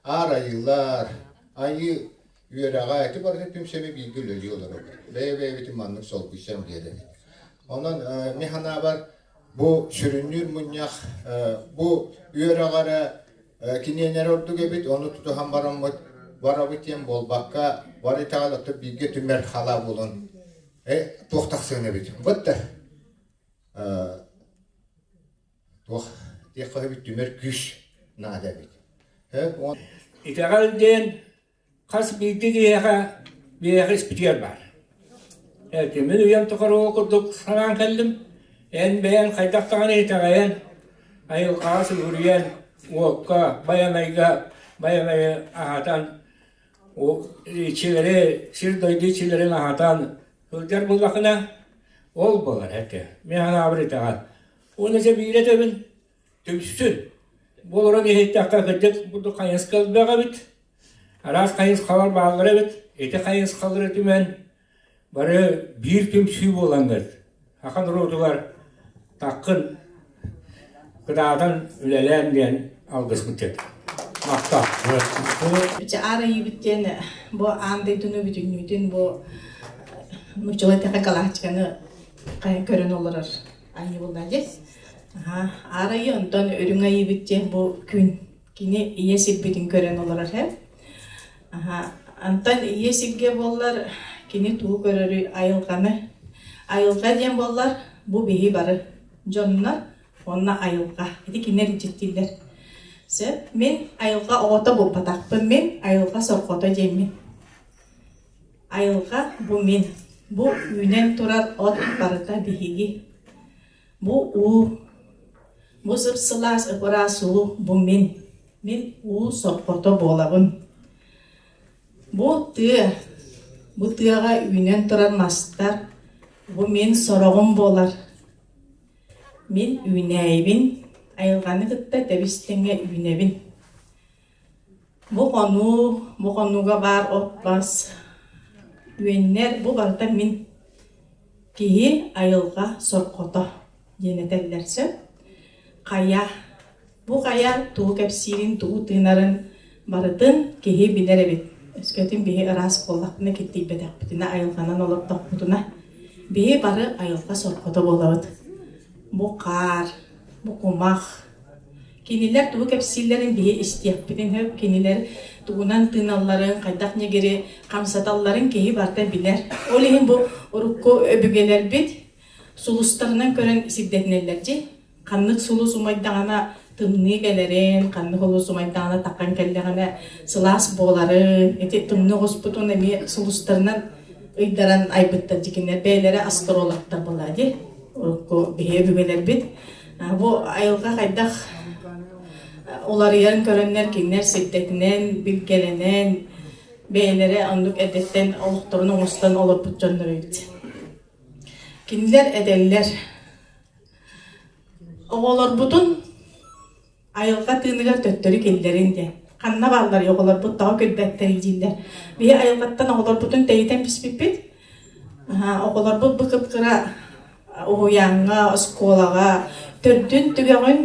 аар айыылар, айыы үөрэҕэ ити барыта түмсэми бииргэ үлэлии олоробут. Бэйэ-бэйэбитин маннык солбуйсан биэрэбит. Онон мин санаабар бу сүрүннүүр мунньах бу үөрэҕэ эрэ киниэнэ эрэ ордук эбит, ону тутуһан бараммыт барабыт диэн буолбакка, бары итэҕэл оттон бииргэ түмэр халаа буолан туох тахсыан эбит. Бытта туох диэххэ эбит түмэр күүс наада эбит. Итэҕэл диэн Хас биирдии киһиэхэ биһиэхэ испитигэр баар. Мин үйэм тухары ол курдук санаан кэллим. Эн бэйэҥ хайдах даҕаны итэҕэйэн, айылҕаҕа сүгүрүйэн, уокка, байанайга байанайы аһатан, иччилэри, сир-дойду иччилэрин аһатан сылдьар буоллаххына, ол буолар этэ. Мин санаабар итэҕэл. Уонна дьэ биирэ этэбин, түмсүн. Бу олорон иһиттэххэ кырдьык курдук хайыска элбэх эбит. Араас хайысхалар бааллар эбит. Ити хайысхалары түмэн бары биир түмсүү буолаҥҥыт саха норуотугар таккын кытаатан үлэлээн диэн алгыспыт этэ. Махтал. Аар айыыбыт диэн бу аан дойдуну бүтүннүүтүн бу нууччалыы эттэххэ галактиканы көрөн олорор айыы буолла дии. Аар айыы онтон үрүҥ айыыбыт диэн бу күн Кини ийэ сирбитин көрөн олорор һэ. Аха, антон ийэ сиргэ буоллар кини тугу көрөрүй айылҕаны. Айылҕа диэн буоллар бу биһи бары дьоннор уонна айылҕа. Ити кинилэр дьиктилэр. Сөп. Мин айылҕа оҕото буолбатахпын. Мин айылҕа сорҕото диэммин. Айылҕа бу мин. Бу үүнэн турар от барыта биһиги. Бу уу Бу сып-сылаас ып-ыраас уу бу мин. Мин уу сорҕото буолабын. Бу тыа, бу тыаҕа үүнэн турар мастар, бу мин сороҕум буолар. Мин үүнээйибин, айылҕаны кытта тэбис-тэҥҥэ үүнэбин. Бу хонуу, бу хонууга баар от-мас, үөннэр бу барыта мин киһи айылҕа сорҕото диэн этэллэр сөп. Хайа, бу хайа тугу кэпсиирин, тугу тыынарын барытын киһи билэр эбит. Өскөтүн биһи ыраас буоллахпына, киттийбэтэхпитинэ, айылҕанан олордохпутуна, биһи бары айылҕа сорҕото буолабыт. Бу хаар, бу кумах, Кинилэр тугу кэпсииллэрин биһи истиэхпитин сөп, кинилэр тугунан тыыналларын, хайдах ньэгири хамсаталларын киһи барыта билэр. Ол иһин бу урукку өбүгэлэрбит сулустарынан көрөн сирдэтинэллэр дии. Ханнык сулус умайдаҕына тымныы кэлэрин, ханнык сулус умайдаҕына таххан кэллэҕинэ сылаас буоларын, ити тымныы оҕуспутун эмиэ сулустарынан ыйдаран айбыттар дьикиннэр бэйэлэрэ астрологтар буолаа дии. Урукку биһи өбүгэлэрбит Бу айылҕа хайдах уларыйарын көрөннөр кинилэр сирдэтинэн, билгэлэнэн, бэйэлэрэ оннук эрдэттэн олохторун оҥостон олорбут дьоннор эбит. Кинилэр этэллэр, оҕолорбутун айылҕа тыыныгар төттөрү киллэрин диэн. Ханна бааллар оҕолорбут тоҕо күлбэттэрий дииллэр. Биһи айылҕаттан оҕолорбутун тэйитэн биспиппит. Оҕолорбут бу кып-кыра Уһуйааҥҥа, оскуолаҕа төрдүн түгэҕин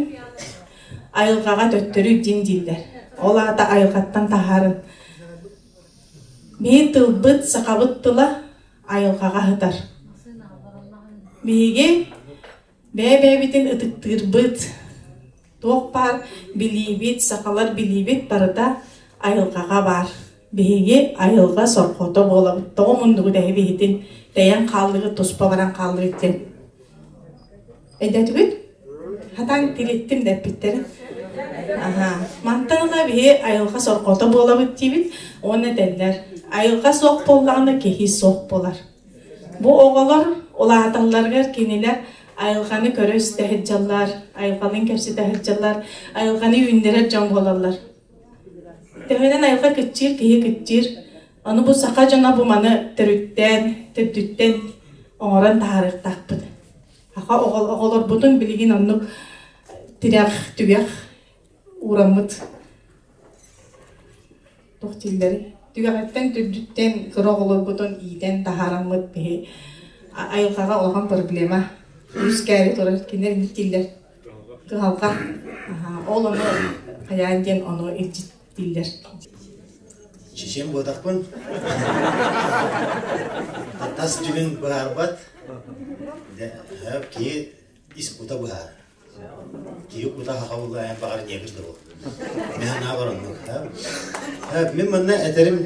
айылҕаҕа төттөрү дьин дииллэр. Ол аата айылҕаттан таһаарын. Биһи тылбыт, сахабыт тыла айылҕаҕа сытар. Биһиги бэйэ-бэйэбитин ытыктыырбыт, туох баар билиибит, сахалар билиибит барыта айылҕаҕа баар. Биһиги айылҕа сорҕото буолабыт. Тоҕо муннугут эһи тэйэн хааллыгыт, туспа баран хааллыгыт диэн. Өйдөөтүгүт? Хатаан тириттим дэппиттэрэ. Аха. Мантан ыла биһи айылҕа сорҕото буолабыт диибит уонна этэллэр. Айылҕа суох буоллаҕына киһи суох буолар. Бу оҕолор улааталларыгар кинилэр айылҕаны көрө-истэ сылдьаллар, айылҕалыын кэпсэтэ сылдьаллар, айылҕаны үүннэрэр дьон буолаллар. Төһөнөн айылҕа кыччыыр, киһи кыччыыр. Ону бу саха дьоно бу маны төрүттээн, төрдүттэн оҥорон таһаарыахтаахпыт. Саха оҕолорбутун билигин оннук тирэх, түгэх уураммыт туох дииллэрий түгэҕиттэн төрдүттэн кыра оҕолорбутун иитэн таһаараммыт биһи айылҕаҕа улахан проблема үөскээри турар кинилэр инник дииллэр кыһалҕа ол ону хайаан диэн ону илдьиттииллэр Чечен буотахпын. Тас дьүһүн быһаарбат. Киһи ис кута быһаар. Киһи кута хахабылла эн баҕар ньиэгир да буол. Мен санаабар оннук. Мин манна этэрим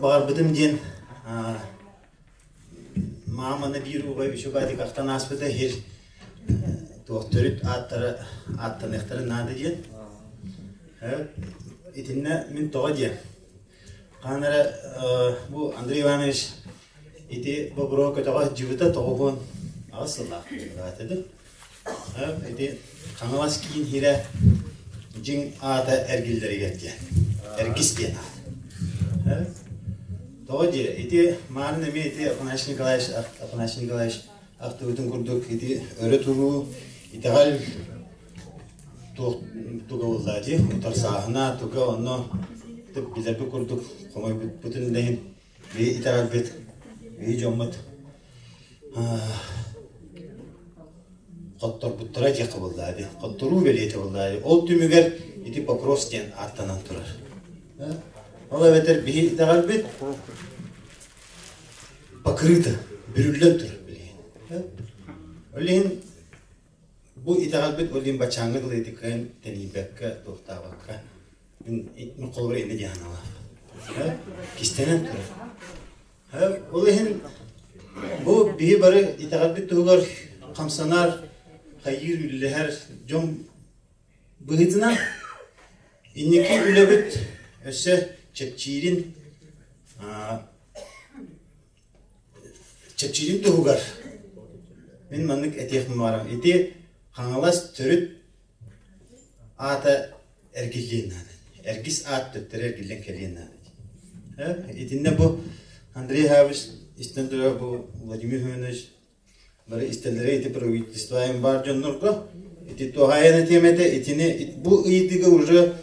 баҕарбытым диэн мааманы биир убай үчүгэй ахтан ааспыта хир туох төрүт ааттара ааттаныахтарын наада диэн. Итиннэ мин тоҕо диэн. Хаан эрэ бу Андрей Иванович ити бобуруо көтөҕө сылдьыбыта 98 сыллаах этэ. Ити Хаҥалас киин иһирэ дьиҥ аата эргиллэригэр диэн. Эргис диэн аат. Тоҕо диэ, ити маарын эмиэ ити Афанасий Николаевич Афанасий Николаевич ахтыбытын курдук ити өрө туруу итэҕэл туох туга буолла дии утарсааһына туга онно билэрбит курдук хомойбуппутун да иһин биһи итэҕэлбит биһи дьоммут хотторбуттара диэххэ буоллаа дии. Хотторуу бэлиэтэ буоллаа дии. Ол түмүгэр ити Покров диэн ааттанан турар. Ол эбэтэр биһи итэҕэлбит покрыто, бүрүллэн турар билигин. Ол иһин бу итэҕэлбит ол иһин баччааҥҥа дылы ити кыайан тэнийбэккэ, туохтаабакка мин холобура иннэ диэн санаалаах. Кистэнэн турар. Ол иһин бу биһи бары итэҕэлбит туһугар хамсанар, хайыыр, үллэһэр дьон быһыытынан инники үлэбит өссө чэпчиирин чэпчиирин туһугар мин маннык этиэхпин баҕарабын. Ити Хаҥалас төрүт аата эргиллиэн наада. Эргис аат төттөрү эргиллэн кэлиэн наада. Итиннэ бу Андрей Хавич истэн турар бу Владимир Семенович бары истэллэрэ ити правительствоем баар дьоннорго ити туһаайан этиэм этэ итини бу ыйытыыга уже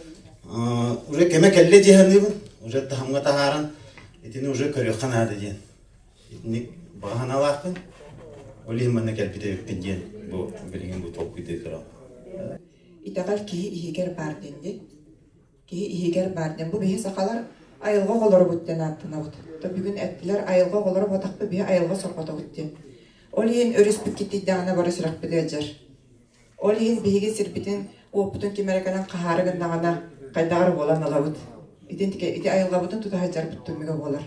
уже кэмэ кэллэ дии саныыбын уже таһымҥа таһааран итини уже көрүөххэ наада диэн итинник баҕа санаалаахпын ол иһин манна кэлбит эбиппин диэн бу билигин бу толкуйдуу турабын Итэҕэл киһи иһигэр баар диэн дии. Киһи иһигэр баар диэн. Бу биһи сахалар айылҕа оҕолоробут диэн ааттанабыт. То бүгүн эттилэр айылҕа оҕолоро буотахпыт биһи айылҕа сорҕотобут диэн. Ол иһин өрүспүт киттийдэҕинэ бары сүрэхпит ыалдьар. Ол иһин биһиги сирбитин, уоппутун ким эрэ кэлэн хаһаары гыннаҕына, хайдах эрэ буолан ылабыт. Итинтикэ ити айылҕабытын тута сылдьарбыт түмүгэ буолар.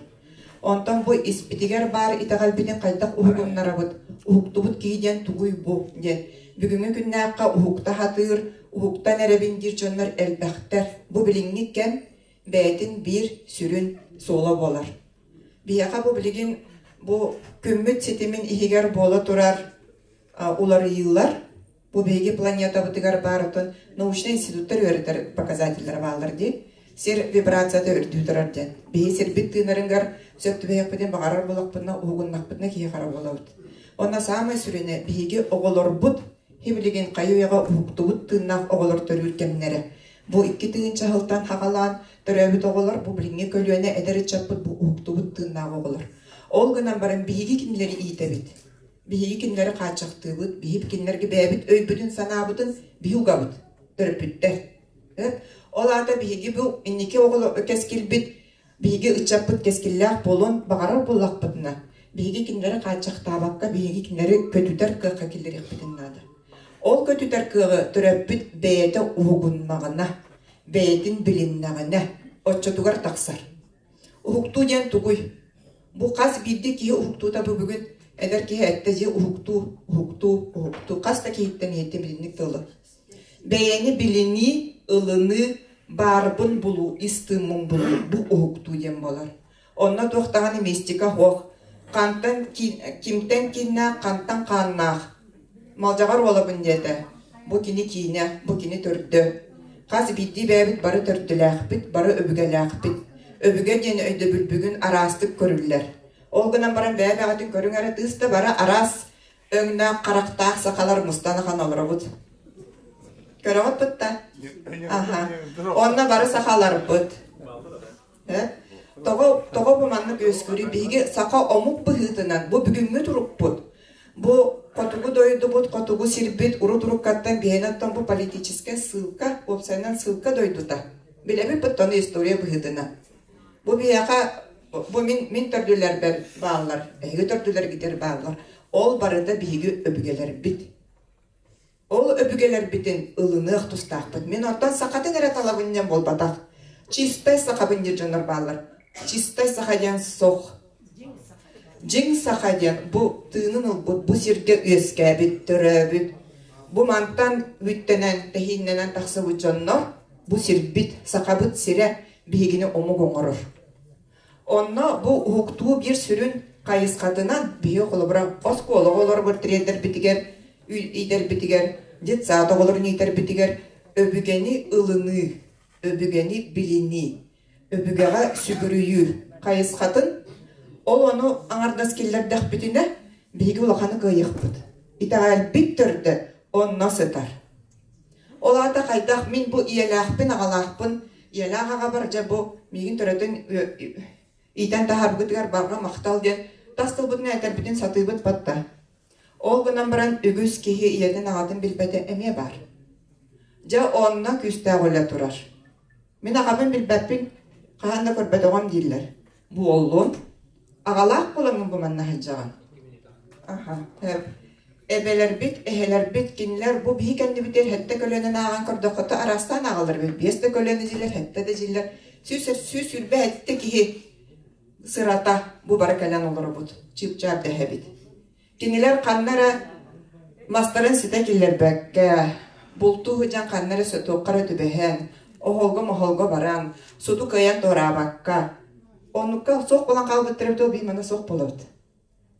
Онтон бу испитигэр баар итэҕэлбитин хайдах уһугуннарабыт, уһуктубут киһи диэн тугуй бу диэн. Бүгүҥҥү күннээххэ уһукта сатыыр, уһуктан эрэбин диир дьоннор элбэхтэр. Бу билиҥҥи кэм бэйэтин биир сүрүн суола буолар. Биһиэхэ бу билигин бу күммүт ситимин иһигэр буола турар уларыйыылар бу биһиги планетабытыгар баар оттон научнай институттар үөрэтэр показателлэрэ бааллар дии. Сир вибрацията үрдүү турар диэн. Биһи сирбит тыынарыгар сөп түбэһиэхпитин баҕарар буолахпытына уһугуннахпытына киһи хара буолабыт. Онно саамай сүрүнэ биһиги оҕолорбут хибилигин хайы үйэҕэ уһуктубут тыыннаах оҕолор төрүүр кэмнэрэ. Бу 2000 сылтан хаҕалаан төрөөбүт оҕолор бу билиҥҥи көлүөнэ эдэр ыччаппыт бу уһуктубут тыыннаах оҕолор. Ол гынан баран биһиги кинилэри иитэбит. Биһиги кинилэри хааччахтыыбыт, биһи кинилэргэ бэйэбит өйбүтүн-санаабытын биһи угабыт, төрөппүттэр. Ол аата биһиги бу инники оҕолор кэскилбит, биһиги ыччаппыт кэскиллээх буолуон баҕарар буоллахпытына, биһиги кинилэри хааччахтаабакка, биһиги кинилэри көтүтэр кыахха киллэриэхпитин наада. Ол көтүтэр кыаҕы төрөппүт бэйэтэ уһугуннаҕына, бэйэтин билиннэҕинэ, оччотугар тахсар. Уһуктуу диэн тугуй? Бу хас биирдии киһи уһуктуута бу бүгүн эдэр киһи эттэ дии уһуктуу, уһуктуу, уһуктуу. Хас да киһиттэн иһиттим итинник тылы. Бэйэни билинии, ылыныы, баарбын булуу, ис тыыммын булуу бу уһуктуу диэн буолар. Онно туох даҕаны мистика суох. Хантан кимтэн кииннээх, хантан хааннаах. Малдьаҕар уолабын диэтэ. Бу кини киинэ, бу кини төрдө. Хас биирдии бэйэбит бары төрдүлээхпит, бары өбүгэлээхпит. Өбүгэ диэн өйдөбүл бүгүн араастык көрүллэр. Ол гынан баран бэйэ-бэйэҕитин көрүҥ эрэ тыыс да бары араас өҥнөөх, харахтаах сахалар мустан ахан олоробут. Көрөҕүт бытта? Аха. Онно бары сахаларбыт. Тоҕо, тоҕо бу маннык үөскүүрүй? Биһиги саха омук быһыытынан бу бүгүҥҥү турукпут, бу хотугу дойдубут, хотугу сирбит урут-уруккаттан биһиэнэ оттон бу политическай ссылка, уопсайынан ссылка дойдута. Билэбит оттон история быһыытынан. Бу биһиэхэ бу мин мин төрдүлэрбэр бааллар, эһиги төрдүлэргитигэр бааллар. Ол барыта биһиги өбүгэлэрбит. Ол өбүгэлэрбитин ылыныах тустаахпыт. Мин оттон сахатын эрэ талабын диэн буолбатах. Чистай сахабын диир дьоннор бааллар. Чистай саха диэн сох. Дьиҥ саха диэн бу тыынын ылбыт, бу сиргэ үөскээбит, төрөөбүт, бу мантан үүттэнэн, тэһииннэнэн тахсыбыт дьоннор бу сирбит, сахабыт сирэ биһигини омук оҥорор. Онно бу уһуктуу биир сүрүн хайысхатынан биһиги холобура оскуола оҕолоругар тириэрдэрбитигэр, иитэрбитигэр, детсад оҕолорун иитэрбитигэр өбүгэни ылыныы, өбүгэни билинии, өбүгэҕэ сүгүрүйүү хайысхатын ол ону аҥардас киллэрдэхпитинэ биһиги улаханы кыайыахпыт. Итэҕэлбит төрдө онно сытар. Ол аата хайдах мин бу ийэлээхпин, аҕалаахпын, ийэлээх аҕабар дьэ бу миигин төрөтөн иитэн таһаарбытыгар барҕа махтал диэн тас тылбытын этэрбитин сатыыбыт батта. Ол гынан баран үгүс киһи ийэтин аҕатын билбэтэ эмиэ баар. Дьэ онно күүстээх үлэ турар. Мин аҕабын билбэппин, хаһан да көрбөтөҕүм дииллэр. Буоллун. Аҕалаах буолаҥҥын бу манна сылдьаҕын. Аха, Эбэлэрбит, эһэлэрбит, кинилэр бу биһи кэннибитигэр сэттэ көлүөнэн ааҕан көрдөххө араастаан ааҕаллар эбит. Биэс да көлүөнэ дьиэлэр, сэттэ да дьиэлэр. 127 киһи сырата бу бары кэлэн олоробут. Чыпчаап дэһэбит. Кинилэр ханна эрэ мастарын ситэ киллэрбэккэ, бултуу сылдьан ханна эрэ туохха эрэ түбэһэн, оһолго-моһолго баран, суту кыайан туораабакка, оннукка суох буолан хаалбыттара эбитэ, ол биһи манна суох буолабыт.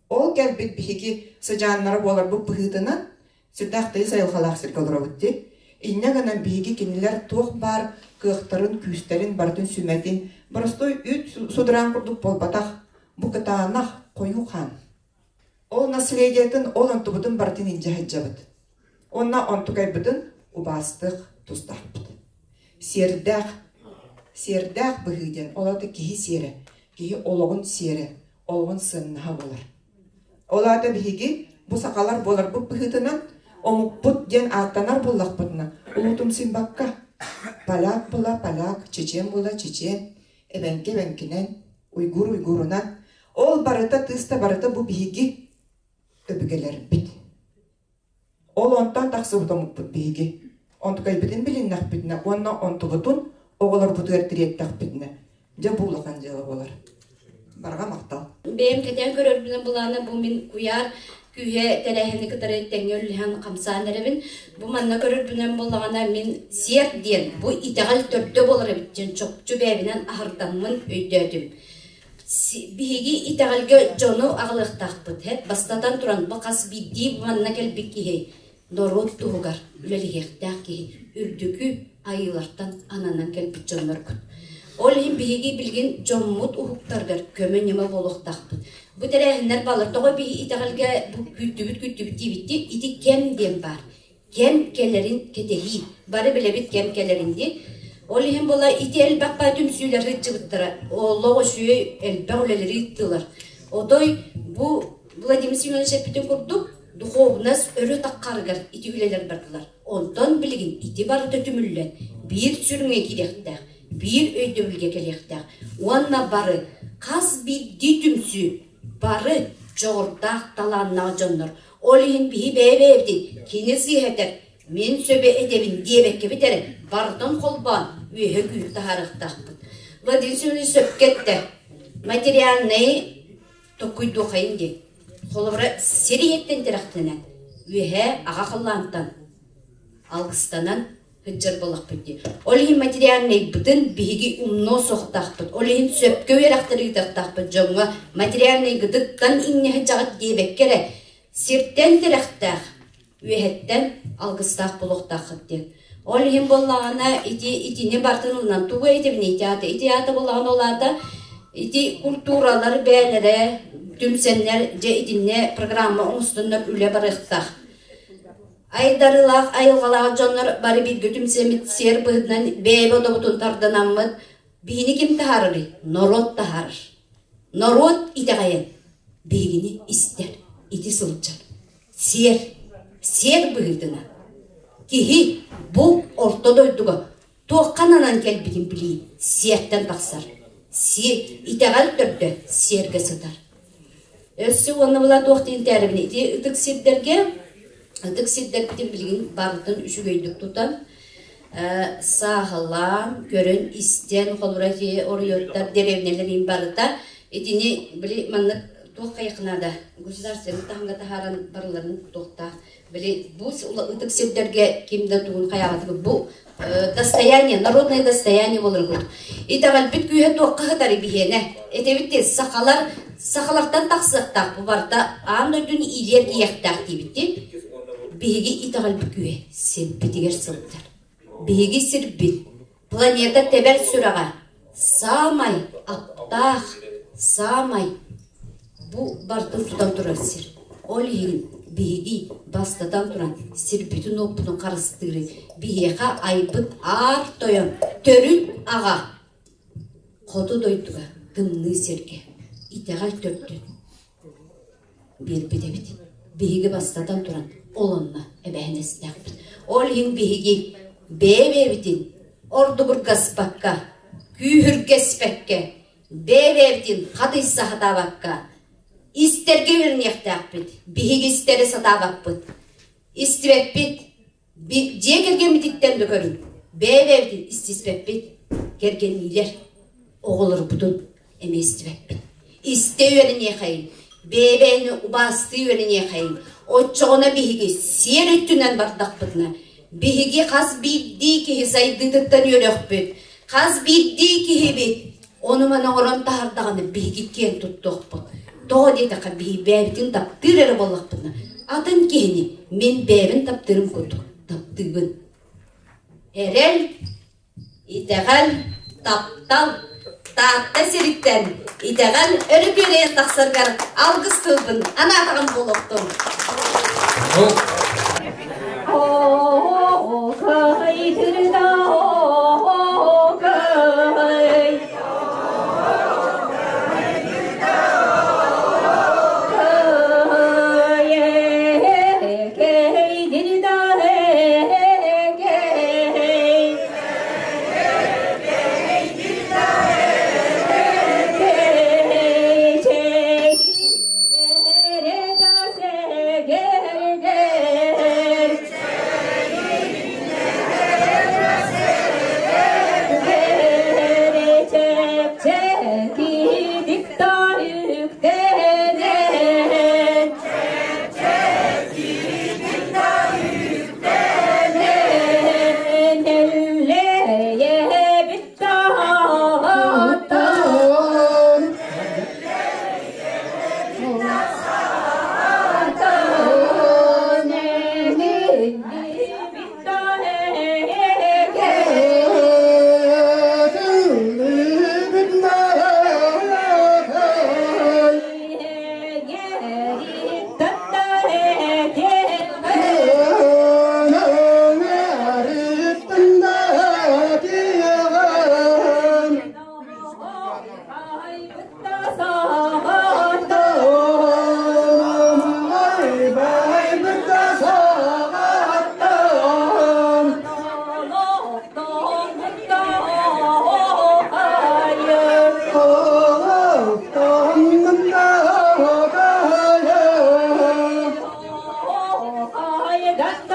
Ол кэлбит биһиги сыдьааннара буоларбыт быһыытынан, сүрдээх тыйыс айылҕалаах сиргэ олоробут дии. Инньэ гынан биһиги кинилэр туох баар кыахтарын, күүстэрин барытын сүмэтин, боростуой үүт судураан курдук буолбатах, бу кытаанах, хойуу хаан. Ол наследиетын, ол онтубутун барытын илдьэ сылдьабыт. Уонна онтукайбытын убаастыах тустаахпыт. Сиэрдээх, сиэрдээх быһыы диэн ол аата киһи сиэрэ, киһи олоҕун сиэрэ, олоҕун сыаннаһа буолар. Ол аата биһиги бу сахалар буоларбыт быһыытынан омукпут диэн ааттанар буоллахпытына улуутумсуйбакка поляк була поляк, чечен була чечен, эбэҥки эбэҥкинэн, уйгур уйгурунан ол барыта тыыста барыта бу биһиги өбүгэлэрбит. Ол онтон тахсыбыт омукпут биһиги. Онтукайбытын билиннэхпитинэ уонна онтубутун оҕолорбутугар тириэттэхпитинэ, дьэ бу улахан дьыала буолар. Барҕа махтал. Бэйэм кэтээн көрөрбүнэн былаана бу мин куйаар күүһэ тэрээһини кытары тэҥҥэ үллэһэн хамсаан эрэбин. Бу манна көрөрбүнэн буоллаҕына мин сиэр диэн бу итэҕэл төрдө буолар эбит диэн чопчу бэйэбинэн аһардаммын өйдөөтүм. Биһиги итэҕэлгэ дьону аҕалыахтаахпыт. Бастатан туран, бу хас биирдии манна кэлбит киһи норуот туһугар үлэлэһиэхтээх киһи үрдүкү айыылартан ананан кэлбит дьонноргут. Ол иһин биһиги билигин дьоммут уһуктарыгар көмө-ньыма буолуохтаахпыт. Бу тэрээһиннэр бааллар. Тоҕо биһи итэҕэлгэ бу күүттүбүт-күүттүбүт диэбиттии ити кэм диэн баар. Кэм кэлэрин кэтэһии. Бары билэбит кэм кэлэрин дии. Ол иһин була ити элбэх баа түмсүүлэр сылдьыбыттара. Олох үчүгэй элбэх үлэлэри ыыттылар. Отой бу Владимир Семенович эппитин курдук, духуобунас өрө таххарыгар ити үлэлэр бардылар. Онтон билигин ити барыта түмүллэн, биир сүрүҥҥэ киириэхтээх, биир өйдөбүлгэ кэлиэхтээх. Уонна бары, хас биирдии түмсүү, бары дьоҕурдаах, талааннаах дьоннор. Ол иһин биһи бэйэ-бэйэбитин кини сыыһа этэр, мин сөбө этэбин диэбэккэбит эрэ барытын холбоон үөһэ күүһү таһаарыахтаахпыт. Владимир Семенович сөпкө эттэ. Материальнай токкуйдуохайын диэн. Холобура, сир ийэттэн тирэхтэнэн, үөһээ аҕа халлаантан алгыстанан сылдьар буоллахпыт дии. Ол иһин материальнайбытын биһиги умнуо суохтаахпыт. Ол иһин сөпкө үөрэхтэри ыытыахтаахпыт дьоҥҥо материальнайгытыттан иҥнэ сылдьаҕыт диэбэккэ эрэ сиртэн тирэхтээх, үөһэттэн алгыстаах буолуохтааххыт диэн. Ол иһин буоллаҕына ити итини барытын ылынан тугу этэбиний ити аата? Ити аата буоллаҕына ол аата ити культуралар бэйэлэрэ түмсэннэр дьэ итиннэ программа оҥостоннор үлэ барыахтаах. Айдарыылаах айылҕалаах дьоннор бары бииргэ түмсэммит сиэр быһыытынан бэйэбэ одобутун тарданаммыт биһини ким таһаарарый? Норуот таһаарар. Норуот итэҕэйэн биһигини истэр, ити сылдьар. Сиэр, сиэр быһыытынан киһи бу орто дойдуга туохха ананан кэлбитин билии сиэртэн тахсар. Сиэр, итэҕэл төрдө сиэргэ сытар. Өссө уонна була туох диэн этээрибин ити ытык сирдэргэ ытык сирдэрбитин билигин барытын үчүгэйдик тутан сааһылаан, көрөн-истэн, холобура ити оройуоттар, дэриэбинэлэр барыта итини били маннык туох хайыахха наада государственный таһымҥа таһааран барыларын туохтаах били бу ытык сирдэргэ ким да тугун хайаабатыгы бу достояние народное достояние буолар курдук итэҕэлбит күүһэ туохха сытар биһиэнэ этэбит дии сахалар сахалартан тахсыахтаах бу барыта аан дойдуну иилиэр тиийиэхтээх диибит дии биһиги итэҕэлбит күүһэ сирбитигэр сылдьар биһиги сирбит планета тэбэр сүрэҕэ саамай аптаах саамай бу барытын тутан турар сир ол иһин биһиги бастатан туран сирбитин-уоппутун харыстыыры биһиэхэ айбыт аар тойон төрүт аҕа хоту дойдуга тымныы сиргэ итэҕэл төрдүн биэрбит эбит. Биһиги бастатан туран ол онно эбээһинэстээхпит. Ол иһин биһиги бэйэ-бэйэбитин ордугургаспакка, күүһүргэспэккэ, бэйэ-бэйэбитин хатыйса сатаабакка, истэргэ үөрэниэхтээхпит. Биһиги истэри сатаабаппыт. Истибэппит. Дьиэ кэргэммититтэн да көрүҥ, бэйэ-бэйэбитин истиспэппит, кэргэнниилэр, оҕолорбутун эмиэ истибэппит. Истэ үөрэниэхэйиҥ, бэйэ-бэйэни убаастыы үөрэниэхэйиҥ. Оччоҕуна биһиги сиэр өттүнэн бардахпытына, биһиги хас биирдии киһи сайдыытыттан үөрүөхпүт, хас биирдии киһибит ону-маны оҥорон таһаардаҕына биһиги киэн туттуохпут. Тоҕо диэтэххэ, биһиги бэйэбитин таптыыр эрэ буоллахпытына, атын киһини мин бэйэбин таптыырым курдук таптыыбын. Эрэл, итэҕэл, таптал Таатта сириттэн итэҕэл өрө күөрэйэн тахсаргар алгыс тылбын анаатаҕым буолуохтун. Thank